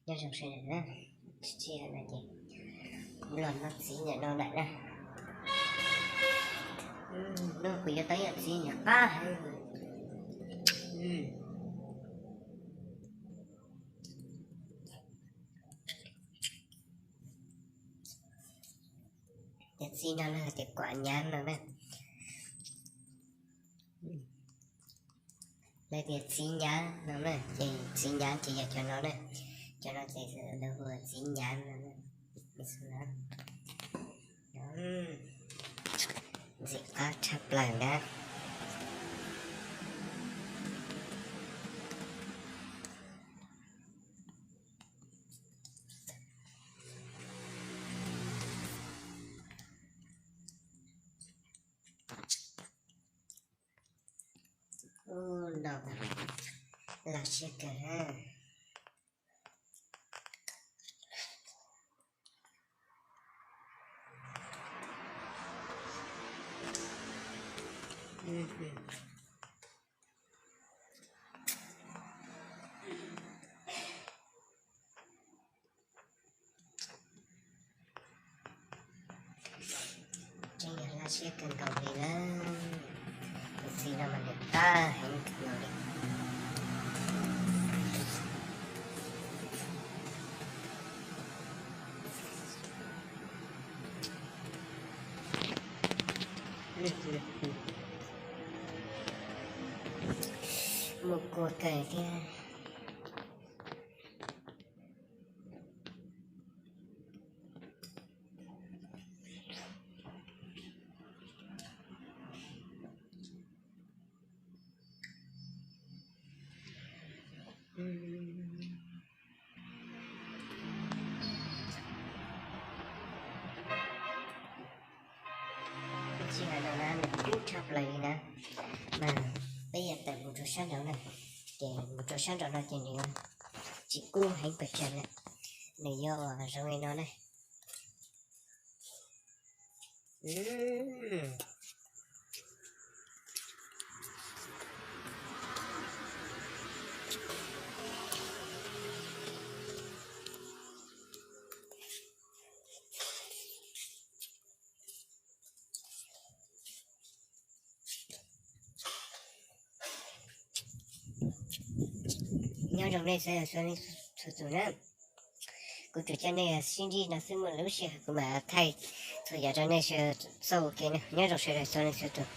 Nyob zoo sawv daws na, tsis tsis hais no ces kuv los noj txiv ntawm no lawm na. Hnub no kuv yuav tau ib yam txiv ntawm qab heev. Cov txiv no lawv tias kuam nyav no na. Lawv tias txiv nyav no na, ces txiv nyav ces yog cov no na. Cov no ces lawv hu ua txiv nyav no na. Ntxim qab tshaj plaws na. Ub, no loj siab kawg na. Tseeb yog laj siab kawg nkaus li na. Tus txiv no mas nws qab heev kawg nkaus li. Muaj kua kawg thiab. Tsis hais no na, nws kub tshaj plaws li na. Mas peb yuav tawm mus rau sab nraud na, ces mus rau sab nraud no ces nws tsis kub heev pes tsawg na, nws yuav zoo li no na. Nyob zoo nej sawv daws txhua leej txhua tus na. Kuv tsuas coj nej sib ntsib no xwb, muaj lub sij hawm kuv mam thaij txhua yam rau nej sawv daws xauj ua ke na. Nyob zoo sawv daws txhua leej txhua tus.